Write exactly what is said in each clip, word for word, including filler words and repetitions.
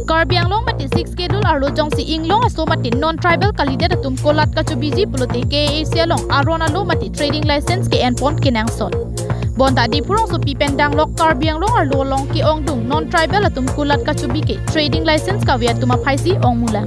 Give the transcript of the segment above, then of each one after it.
Karbi Anglong mate Sixth Schedule arlo jongsi inglong aso mate non-tribal kalidet atum kulat kachobiji pulote K A A C along aron alo mate trading license ke-enpon kenangsot. Bonta Diphu rongsopi pen danglok Karbi Anglong arlo along ke-ongdung non-tribal atum kulat kachobi ke trading license kave atum aphaisi ongmulang.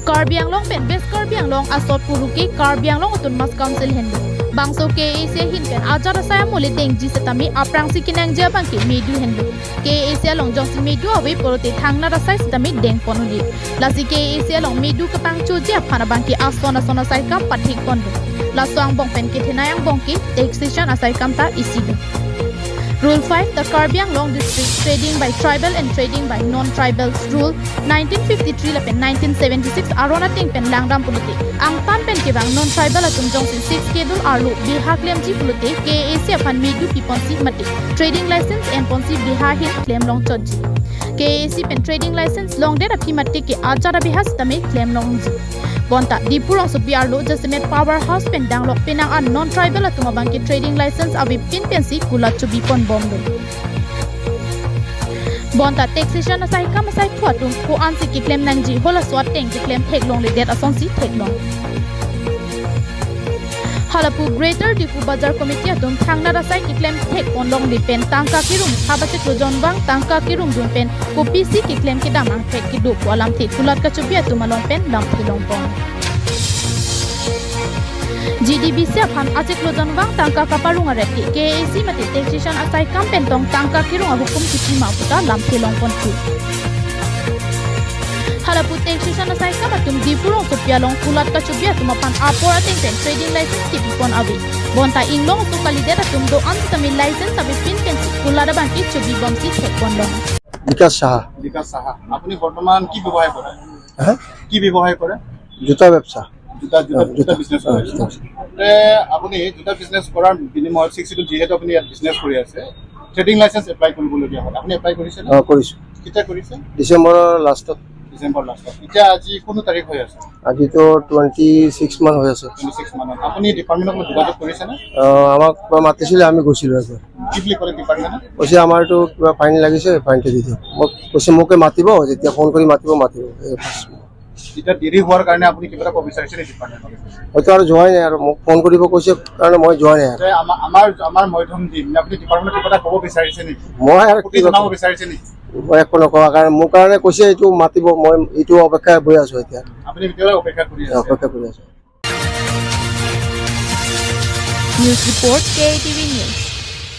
Karbi Anglong pen West Karbi Anglong asot puru ke Karbi Anglong Autonomous Council henlo. Bangso K A A C ahin pen ajat asai amole dengji setame aphrangsi kenangji abang ke medu henlo. K A A C along jongsi medu ave pulote thangnat asai setame dengpon unji. Lasi K A A C along medu ketang choji aphan abang ke ason ason asai kam pathikponlo. Laso angbong pen kethenei angbong ke taxation asai kam ta isi do. Rule five, the Karbi Anglong District Trading by Tribal and Trading by Non-Tribals Rule nineteen fifty-three lapen nineteen seventy-six aron ateng pen langdam pulote angtan pen kevang non-tribal atum jongsi Sixth Schedule arlo beha klemji pulote K A A C aphan medu piponsi mate trading license enponsi beha ahin klemlong chotji. K A A C pen trading license longdet aphi mate ke ajat abeha setame klemlongji. Bonta Diphu rongsopi arlo jasemet power house pen danglok penang an non-tribal atum abang ke trading license avepin pensi kulat chobipon bomlo. Bonta taxation asai kam asai phu atum ko-ansi keklem nangji, halaso ateng keklem theklongledet asonsi theklong. Halapu Greater Diphu Bazar Committee atum thangnat asai keklem thekponlongle pen tangka kerung, haba chiklo jonvang tangka kerungdun pen kopisi keklem kedam angthek kedo pu alamthe kulat kachobi atum along pen lamthe longpon. G D B C aphan achiklo jonvang tangka kaparung arep ke K A A C mate taxation asai kam pen tong tangka kerung ahukum kipi ma puta lamthe longpon thu. Halapu taxation asai kam atum Diphu rongsopi along kulat kachobi atum aphan apor ateng pen trading license kepipon ave. Bonta inglong aso kalidet atum do-an setame license avepin pensi kulat abang ke chobibomsi thekponlong. বিকাশ সাহা। বিকাশ সাহা, আপুনি বৰ্তমান কি ব্যৱসায় কৰে? হা? কি ব্যৱসায় কৰে? জোতা ব্যবসা। জোতা জোতা অ, জোতা জোতা। বিজনেছ কৰে। অ, জোতা। তে আপুনি জোতা বিজনেছ কৰাৰ বিনিময়ত ছিক্স চিটো যিহেতু আপুনি ইয়াত বিজনেছ কৰি আছে, ট্ৰেডিং লাইচেন্স এপ্লাই কৰিবলগীয়া হ'ল। আপুনি এপ্লাই কৰিছে নে? অ, কৰিছো। কেতিয়া কৰিছে? ডিচেম্বৰৰ লাষ্টত। ডিচেম্বৰ লাষ্টত। এতিয়া আজি কোনো তাৰিখ হৈ আছে? আজিতো টুৱেণ্টি ছিক্স মান হৈ আছে। টুৱেণ্টি ছিক্স মানত। আপুনি ডিপাৰ্টমেণ্টক যোগাযোগ কৰিছেনে? অ, আমাক কিবা মাতিছিলে, আমি গৈছিলো আজি। কি বুলি ক'লে ডিপাৰ্টমেণ্টে? কৈছে আমাৰতো কিবা ফাইন লাগিছে, ফাইনটো দি দিয়ক। মোক কৈছে মোকে মাতিব, যেতিয়া ফোন কৰি মাতিব, মাতিব। এই বাছ। এতিয়া দেৰি হোৱাৰ কাৰণে আপুনি কিবা এটা ক'ব বিচাৰিছে নেকি ডিপাৰ্টমেণ্টক? হয়তো আৰু যোৱাই নাই আৰু, মোক ফোন কৰিব কৈছে কাৰণে মই যোৱা নাই আৰু। যে আমাৰ আমাৰ আমাৰ মাধ্যম দি মানে আপুনি ডিপাৰ্টমেণ্টক কিবা এটা ক'ব বিচাৰিছে নেকি? মই আৰু আপত্তি কি জনাব ক'ম? বিচাৰিছে নেকি? মই একো নকওঁ, কাৰণ মোৰ কাৰণে কৈছে, এইটো মাতিব, মই এইটো অপেক্ষা বহি আছো এতিয়া। আপুনি এতিয়ালৈ অপেক্ষা কৰি আছে। অপেক্ষা কৰি আছো। News report, K A T V News.